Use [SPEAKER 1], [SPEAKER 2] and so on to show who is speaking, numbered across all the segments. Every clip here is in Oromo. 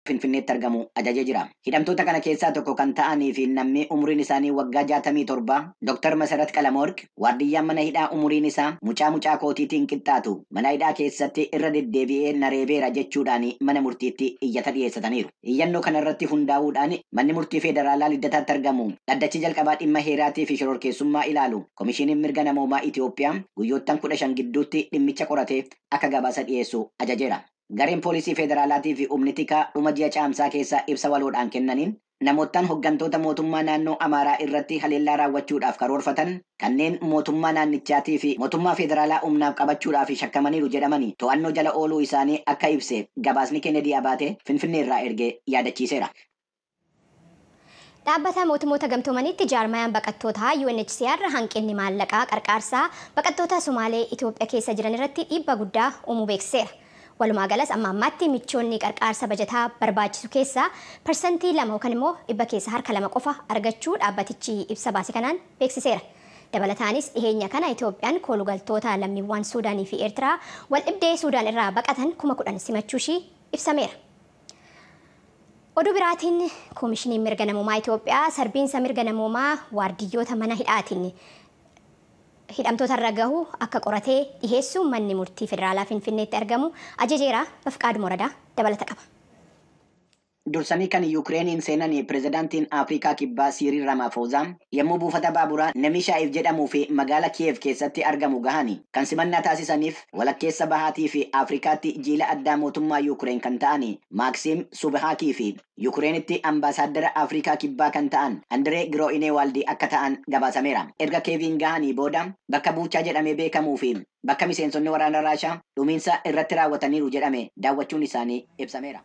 [SPEAKER 1] Finfinneetti argamu ajajee jira. Hidhamtoota kana keessaa tokko kan ta'anii fi namni umuriin isaanii waggaa 67 Dr. Masarat Qalamoorq waardiyyaan mana hidhaa umuriin isaa mucaa mucaa kootiitiin qixxaatu mana hidhaa keessatti irra deddeebi'ee nareebeera jechuudhaan mana murtiitti iyyata dhiyeessataniiru. Iyyannoo kanarratti hundaa'uudhaan manni murtii federaalaa Liddataatti argamu dhaddachi jalqabaa dhimma heeraatii fi shororkeessummaa ilaalu Komishiniin Mirga Namoomaa Itiyoophiyaa guyyoottan 15 gidduutti dhimmicha qoratee akka gabaasa dhiyeessu ajajeera. Gareen poolisii federaalaatii fi humni tikaa dhuma ji'a caamsaa keessaa ibsa waloodhaan kennaniin namoottan hooggantoota mootummaa naannoo Amaaraa irratti haleellaa raawwachuudhaaf karoorfatan kanneen mootummaa naannichaatii fi mootummaa federaalaa humnaaf qabachuudhaaf shakkamaniiru jedhamanii to'annoo jala ooluu isaanii akka ibse gabaasni Kennedy Abaatee Finfinnee irraa ergee yaadachiiseera.
[SPEAKER 2] Dhaabbata mootummoota gamtoomanitti jaarmayaan baqattootaa UNHCR hanqinni maallaqaa qarqaarsaa baqattoota Somaalee Itoophiyaa keessa jiran irratti dhiibbaa guddaa uumuu beeksiseera. Walumaa galas amma ammaatti michoonni qarqaarsa bajataa barbaachisu keessaa 2% yookaan immoo 2% qofa argachuu dhaabbatichi ibsa baase kanaan beeksiseera. Dabalataanis dhiheenya kana Itoophiyaan koolugaltoota lammiiwwan Suudaanii fi Eertiraa wal dhibdee Suudaan irraa baqatan 10,000 simachuu ishii ibsameera. Oduu biraatiin Koomishiniin Mirga Namoomaa Itoophiyaa sarbiinsa mirga namoomaa waardiyyoota mana hidhaatiin hidhamtoota irra gahu akka qoratee dhiheessu manni murtii federaalaa Finfinneetti argamu ajajeera. Bafqaadu Moradaa dabalata qaba.
[SPEAKER 1] Dursanii kan Yukireeniin seenanii pirezidaantiin Afrikaa Kibbaa Siiriil Ramaafoozaa yommuu buufata baaburaa Namishaa'if jedhamuu fi magaala Kiyev keessatti argamu gahanii kan simannaa taasisaniif walakkeessa bahaatii fi Afrikaatti jiila addaa mootummaa Yukireen kan ta'an Maaksiim Subhaakii fi Yukireenitti ambaasaaddara Afrikaa Kibbaa kan ta'an Andiree Giroo'inee akka ta'an gabaasameera. Erga Keeviin gahanii booda bakka Buuchaa jedhamee beekamuu fi bakka miseensonni waraana Raashaa dhumiinsa irratti raawwataniiru jedhame daawwachuun isaanii ibsameera.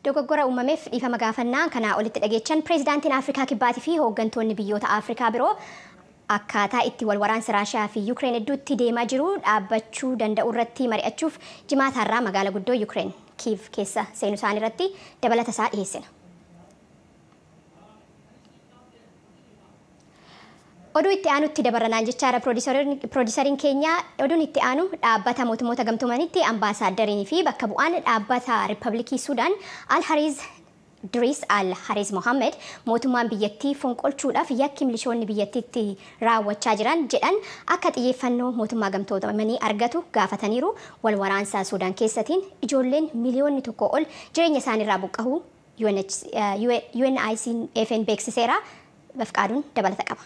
[SPEAKER 2] Dogoggora uumameef dhiifama gaafannaa kanaa olitti dhageechan pireezidaantiin Afrikaa Kibbaatii fi hooggantoonni biyyoota Afrikaa biroo akkaataa itti wal waraansa Raashiyaa fi Yukireen hedduutti deemaa jiru dhaabbachuu danda'u irratti mari'achuuf jimaataarraa magaalaa guddoo Yukireen Kiiv keessa seenuu isaanii irratti dabalata isaa dhiyeessina. Oduu itti aanutti dabarranaan jechaadha piroodiisariin keenya. Oduun itti aanu dhaabbata mootummoota gamtoomanitti ambaasaaddariin fi bakka bu'aan dhaabbata Riippaabilikii Suudaan Al-Hariz Diriis Al-Hariz Mohammed mootummaan biyyattii fonqolchuudhaaf yakki milishoonni biyyattiitti raawwachaa jiran jedhan akka xiyyeeffannoo mootummaa gamtoomanii argatu gaafataniiru. Wal waraansa Suudaan keessatiin ijoolleen miliyoonni 1 ol jireenya isaaniirraa buqqa'uu UNICEF'n beeksiseera. Bafqaaduun dabalata qaba.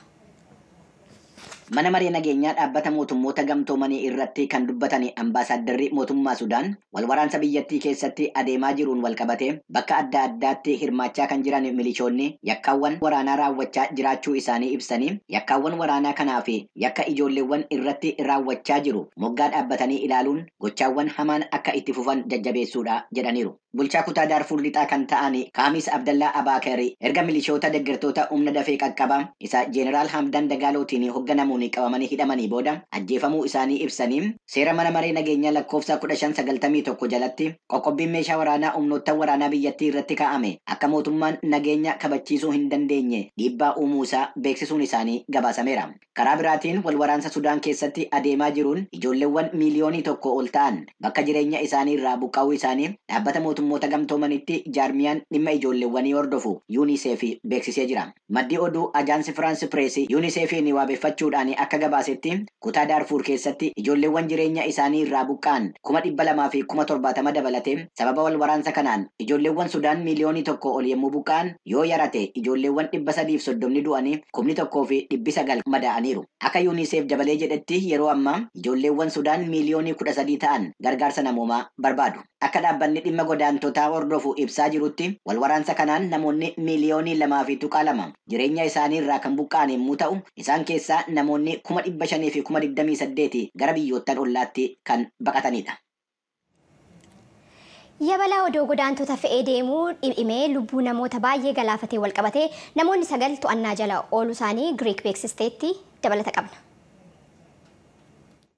[SPEAKER 1] Mana maree nageenyaa dhaabbata mootummoota gamtoomanii irratti kan dubbatan ambaasaadarri mootummaa Sudaan wal waraansa biyyattii keessatti adeemaa jiruun wal qabatee bakka adda addaatti hirmaachaa kan jiran milishoonni yakkaawwan waraanaa raawwachaa jiraachuu isaanii ibsanii yakkaawwan waraanaa kanaa fi yakka ijoolleewwan irratti raawwachaa jiru moggaa dhaabbatanii ilaaluun gochaawwan hamaan akka itti fufan jajjabeessuudha jedhaniiru. Bulchaa kutaa Daarfuur lixaa kan ta'an Kaamis Abdallaa Abaakari erga milishoota deeggartoota humna dafee qaqqabaa isa Jeeneraal Hamdan Dagaalootiin hoogganamuun qabamanii hidhamanii booda ajjeefamuu isaanii ibsanii seera mana maree nageenyaa lakkoofsa 1591 jalatti qoqqobbiin meeshaa waraanaa humnoota waraanaa biyyattii irratti kaa'ame akka mootummaan nageenya kabachiisuu hin dandeenye dhiibbaa uumuu isaa beeksisuun isaanii gabaasameera. Karaa biraatiin wal waraansa Sudaan keessatti adeemaa jiruun ijoolleewwan miliyoonii 1 ol ta'an bakka jireenya isaanii irraa buqqa'uu isaanii dhaabbata mootummoota gamtoomanitti jaarmiyaan dhimma ijoolleewwanii hordofu UNICEF beeksisee jira. Maddi oduu Ajaansi Firaansi Pirees UNICEF'n waabeffachuudhaan akka gabaasetti kutaa Daarfuur keessatti ijoolleewwan jireenya isaanii irraa buqqa'an 270,070 dabalatee sababa wal waraansa kanaan ijoolleewwan Sudaan miliyoonii 1 ol yommuu buqqa'an yoo yarate ijoolleewwan 330 du'anii 1,900 madaa'aniiru. Akka UNICEF dabalee jedhetti yeroo ammaa ijoolleewwan Sudaan miliyoonii 13 ta'an gargaarsa namoomaa barbaadu. Akka dhaabbanni dhimma godaantotaa hordofu ibsaa jirutti wal waraansa kanaan namoonni miliyoonii 2.2 jireenya isaanii irraa kan buqqa'an yommuu ta'u isaan keessaa namoonni 528,028 gara biyyoottan ollaatti kan baqatanidha.
[SPEAKER 2] Yabalaa odoo godaantota fe'ee deemuu dhimee lubbuu namoota baay'ee galaafatee wal qabatee namoonni 9 to'annaa jala ooluu isaanii Giriik beeksisteetti dabalata qabna.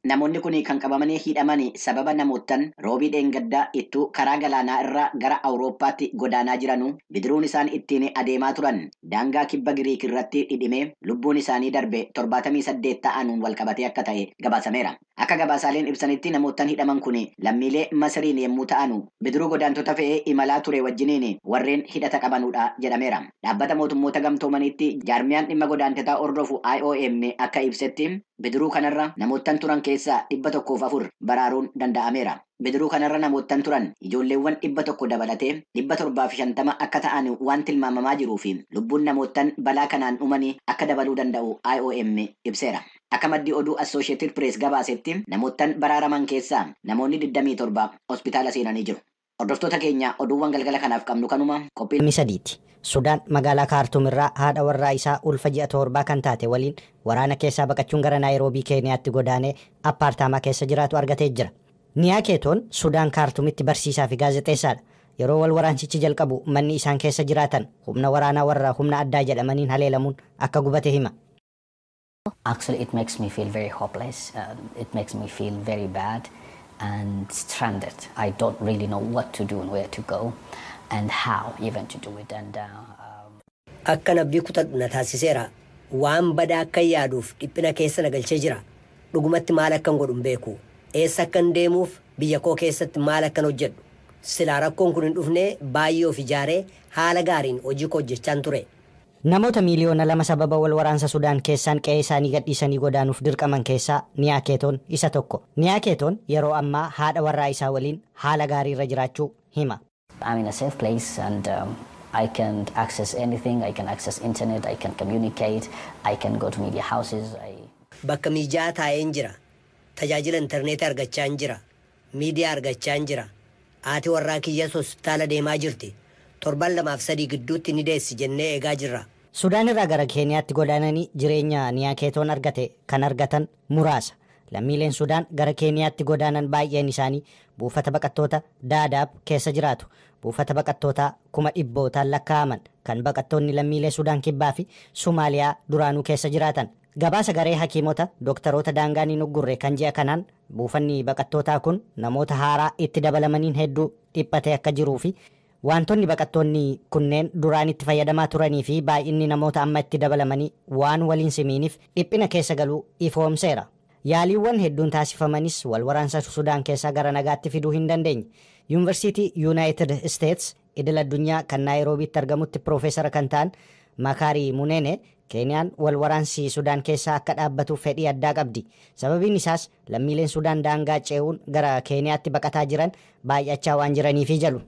[SPEAKER 1] Namoonni kun kan qabamanii hidhaman sababa namoottan roobii dheengaddaa ittuu karaa galaanaa irraa gara Awurooppaatti godaanaa jiranuu bidiruun isaan ittiin adeemaa turan daangaa kibba Giriik irratti dhidhimee lubbuun isaanii darbe 78 ta'anuun wal qabatee akka ta'e gabaasameera. Akka gabaasaaleen ibsanitti namoottan hidhaman kun lammiilee Masriin yommuu ta'anu bidiruu godaantota fe'ee imalaa ture wajjiniin warreen hidhata qabanudha jedhameera. Dhaabbata mootummoota gamtoomaniitti jaarmiyaan dhimma godaantotaa hordofu IOM akka ibsetti bidiruu kanarra namoottan turan keessaa 104 baraaruun danda'ameera. Bidiruu kanarra namoottan turan ijoolleewwan 100 dabalatee 750 akka ta'an waan tilmaamamaa jiruu fi lubbuun namoottan balaa kanaan dhumanii akka dabaluu danda'u IOM ibseera. Akka maddii oduu Associated Press gabaasetti namoottan baraaraman keessaa namoonni 27 hospitaala seenanii jiru. Hordoftoota keenya, oduuwwan galgala kanaaf qabnu kanuma qophii.
[SPEAKER 3] 3ti. Sudaan magaalaa Kaartuum irraa haadha warraa isaa ulfa ji'a 7 kan taate waliin waraana keessaa baqachuun gara Naayiroobii Keeniyaatti godaanee appaartaamaa keessa jiraatu argatee jira. Niyaa Keetoon Sudaan Kaartuumitti barsiisaa fi gaazexeessaadha. Yeroo wal waraansichi jalqabu manni isaan keessa jiraatan humna waraanaa warra humna addaa jedhamaniin haleelamuun akka gubate hima.
[SPEAKER 4] Actually, it makes me feel very hopeless. It makes me feel very bad and stranded. I don't really know what to do and where to go and how even to do it. And
[SPEAKER 5] Akkan abdii kutadhu na taasiseera. Waan badaa akka yaaduuf dhiphina keessa na galchee jira. Dhugumatti maal akkan godhu hin beeku. Eessa akkan deemuuf, biyya koo keessatti maal akkan hojjedhu. Silaa rakkoon kun hin dhufne baay'ee of ijaaree haala gaariin hojii koo hojjechaan ture.
[SPEAKER 3] Namoota 2 miiliyoona sababa wal waraansa Sudaan keessaan qe'ee isaanii gadhiisanii godaanuuf dirqaman keessaa Niyaa Keetoon isa tokko. Niyaa Keetoon yeroo ammaa haadha warraa isaa waliin haala gaarii irra jiraachuu hima.
[SPEAKER 4] I'm in a safe place and I can access anything. I can access internet. I can communicate. I can go to media houses.
[SPEAKER 5] Bakka miijaa taa'een jira. Tajaajila intarneetii argachaa jira. Miidiyaa argachaa jira. Haati warraa kiyyas hospitaala deemaa jirti. Torban 2f 3 gidduutti ni deessi jennee eegaa jirra.
[SPEAKER 3] Sudaan irraa gara Keeniyaatti godaananii jireenya Niyaa Keetoon argate kan argatan muraasa. Lammiileen Sudaan gara Keeniyaatti godaanan baay'een isaanii buufata baqattoota Daadaab keessa jiraatu. Buufata baqattootaa kuma dhibbootaan lakkaa'aman kan baqattoonni lammiilee Sudaan Kibbaa fi Sumaaliyaa duraanuu keessa jiraatan. Gabaasa garee hakiimota dooktaroota daangaan hin uggurre kan ji'a kanaan buufanni baqattootaa kun namoota haaraa itti dabalamaniin hedduu dhiphatee akka jiruu fi wantoonni baqattoonni kunneen duraan itti fayyadamaa turanii fi baay'inni namoota amma itti dabalamanii waan waliin simiiniif dhiphina keessa galuu ifoomseera. Yaaliiwwan hedduun taasifamanis wal waraansa Sudaan keessaa gara nagaatti fiduu hin dandeenye. Yuunivarsiitii Yuunaayitid Isteets idil addunyaa kan Naayiroobiitti argamutti piroofeesara kan ta'an Makaarii Munene, Keeniyaan wal waraansi Sudaan keessaa akka dhaabbatuuf fedhii addaa qabdi. Sababiin isaas lammiileen Sudaan daangaa ce'uun gara Keeniyaatti baqataa jiran baay'achaa waan jiraniifi jedhu.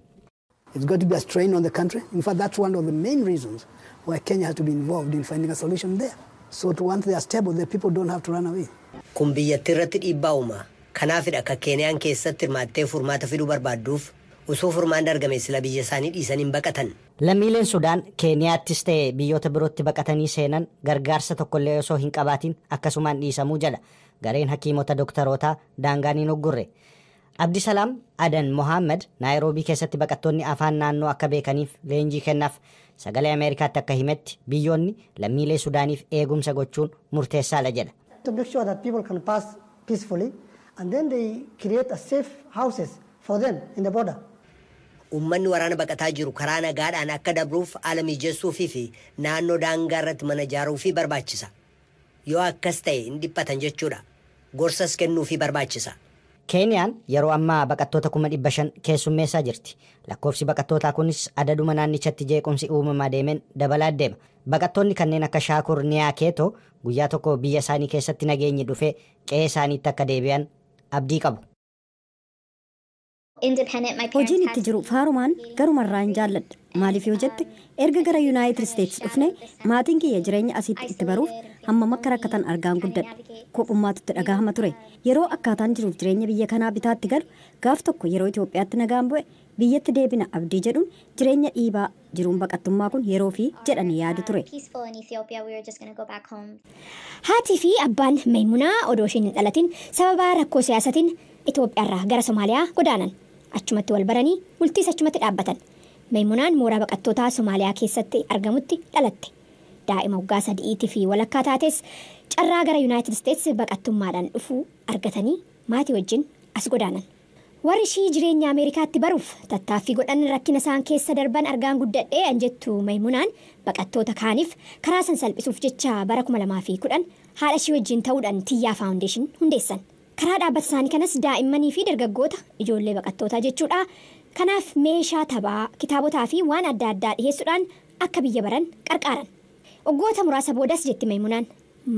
[SPEAKER 6] It's going to be a strain on the country. In fact, that's one of the main reasons why Kenya has to be involved in finding a solution there. So to once they are stable, the people don't have to run away.
[SPEAKER 5] Kun biyyattii irratti dhiibbaa uuma. Kanaafidha akka Keeniyaan keessatti hirmaattee furmaata fiduu barbaadduuf. Osoo furmaanni argame sila biyya isaanii dhiisanii hin baqatan.
[SPEAKER 3] Lammiileen Sudaan Keeniyaattis ta'e biyyoota birootti baqatanii seenan gargaarsa tokkollee osoo hin qabaatin akkasumaan dhiisamuu jedha gareen hakiimota dooktarootaa daangaan hin uggurre. Abdisalaam Adan Mohaammed Naayiroobii keessatti baqattoonni afaan naannoo akka beekaniif leenjii kennaaf. Sagalee Ameerikaatti akka himetti, biyyoonni lammiilee Sudaaniif eegumsa gochuun murteessaadha jedha.
[SPEAKER 7] To make sure that people can pass peacefully, and then they create a safe houses for them in the border.
[SPEAKER 5] Uummanni waraana baqataa jiru karaa nagaadhaan akka dabruuf haala mijeessuufii fi naannoo daangaa irratti mana ijaaruufii barbaachisa. Yoo akkas ta'e hin dhiphatan jechuudha. Gorsas kennuufii barbaachisa.
[SPEAKER 3] Keeniyaan yeroo ammaa baqattoota 500,000 keessummeessaa jirti. Lakkoofsi baqattootaa kunis adaduma naannichatti jeequmsi uumamaa deemeen dabalaa deema. Baqattoonni kanneen akka Shaakur Niyaakeetoo guyyaa tokko biyya isaanii keessatti nageenyi dhufee qe'ee isaaniitti akka deebi'an abdii qabu.
[SPEAKER 8] Hojiin itti jiru faarumaan garumarraa hin jaalladha. Maaliif yoo jette, erga gara Yuunaayitid Isteetsi dhufne maatiin kiyya jireenya asitti itti baruuf hammam akka rakkatan argaan guddadhe. Kophummaatu itti dhagahama ture. Yeroo akkaataan jiruuf jireenya biyya kanaa bitaatti galu, gaaf tokko yeroo Itoophiyaatti nagaan bu'e biyyatti deebina abdii jedhuun jireenya dhiibaa jiruun baqattummaa kun yeroo fi jedhanii yaadu ture.
[SPEAKER 2] Haatii fi abbaan Meemunaa odoo isheen hin dhalatin sababa rakkoo siyaasatiin Itoophiyaarraa gara Somaaliyaa godaanan. Achumatti wal baranii bultiis achumatti dhaabbatan. Meemunaan mooraa baqattootaa Somaaliyaa keessatti argamutti dhalatte. Daa'ima waggaa 3 fi walakkaa taates carraa gara Yuunaayitid Isteets baqattummaadhaan dhufuu argatanii maatii wajjin as godaanan. Warri ishii jireenya Ameerikaatti baruuf tattaaffii godhan rakkina isaan keessa darban argaan guddadhee an jettu Maimunaan, baqattoota kaaniif karaa san salphisuuf jecha bara 2010 haadha ishii wajjin ta'uudhaan Tiyyaa Foundation hundeessan. Karaa dhaabbata isaanii kanas daa'immanii fi dargaggoota, ijoollee baqattootaa jechuudha. Kanaaf meeshaa taphaa, kitaabotaa fi waan adda addaa dhiyeessuudhaan akka biyya baran qarqaaran. Waggoota muraasa boodas, jetti Maimunaan,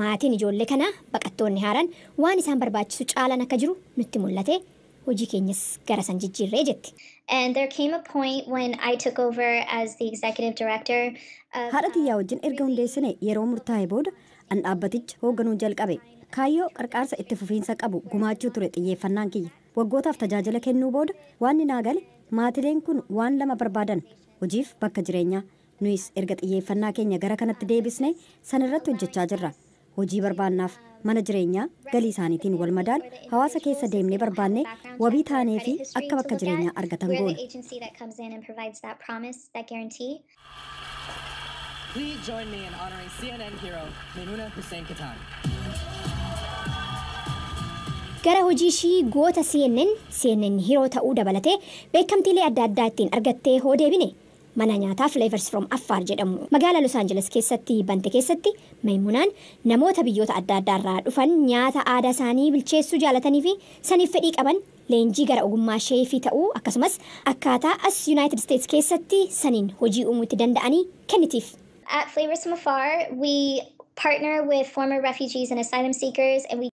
[SPEAKER 2] maatiin ijoollee kanaa baqattoonni haaraan waan isaan barbaachisu caalan akka jiru nutti mul'ate, hojii keenyas gara san jijjiirree jetti.
[SPEAKER 9] And there came a point when I took over as the executive director of
[SPEAKER 8] Haadha tiyyaa wajjin erga hundeessine yeroo murtaa'e booda an dhaabbaticha hoogganuu jalqabe. Kaayyoo qarqaarsa itti fufiinsa qabu gumaachuu ture xiyyeeffannaan kiyya. Waggootaaf tajaajila kennuu booda waan naa gale, maatileen kun waan lama barbaadan: hojiif bakka jireenyaa. Nuyis erga xiyyeeffannaa keenya gara kanatti deebisne san irratti hojjechaa jirra. Hojii barbaannaaf, mana jireenyaa galii isaaniitiin wal madaalu hawaasa keessa deemnee barbaanne wabii taanee fi akka bakka jireenyaa argatan
[SPEAKER 9] We're
[SPEAKER 8] goona.
[SPEAKER 9] the agency that comes in and provides that promise, that guarantee.
[SPEAKER 10] Please join me in honoring CNN hero Maimuna Hussein Katan.
[SPEAKER 2] Gara hojii ishii goota CNN, CNN Hero ta'uu dabalatee beekamtiilee adda addaa ittiin argattee hoo deebine, mana nyaataa Flavors from Afar jedhamu magaalaa Los Angeles keessatti bante keessatti Maimunaan namoota biyyoota adda addaarraa dhufan, nyaata aadaa isaanii bilcheessuu jaalatanii fi saniif fedhii qaban leenjii gara ogummaa sheefii ta'uu, akkasumas akkaataa as United States keessatti saniin hojii uumuu itti danda'anii kennitiif.
[SPEAKER 9] At Flavors from Afar, we partner with former refugees and asylum seekers and we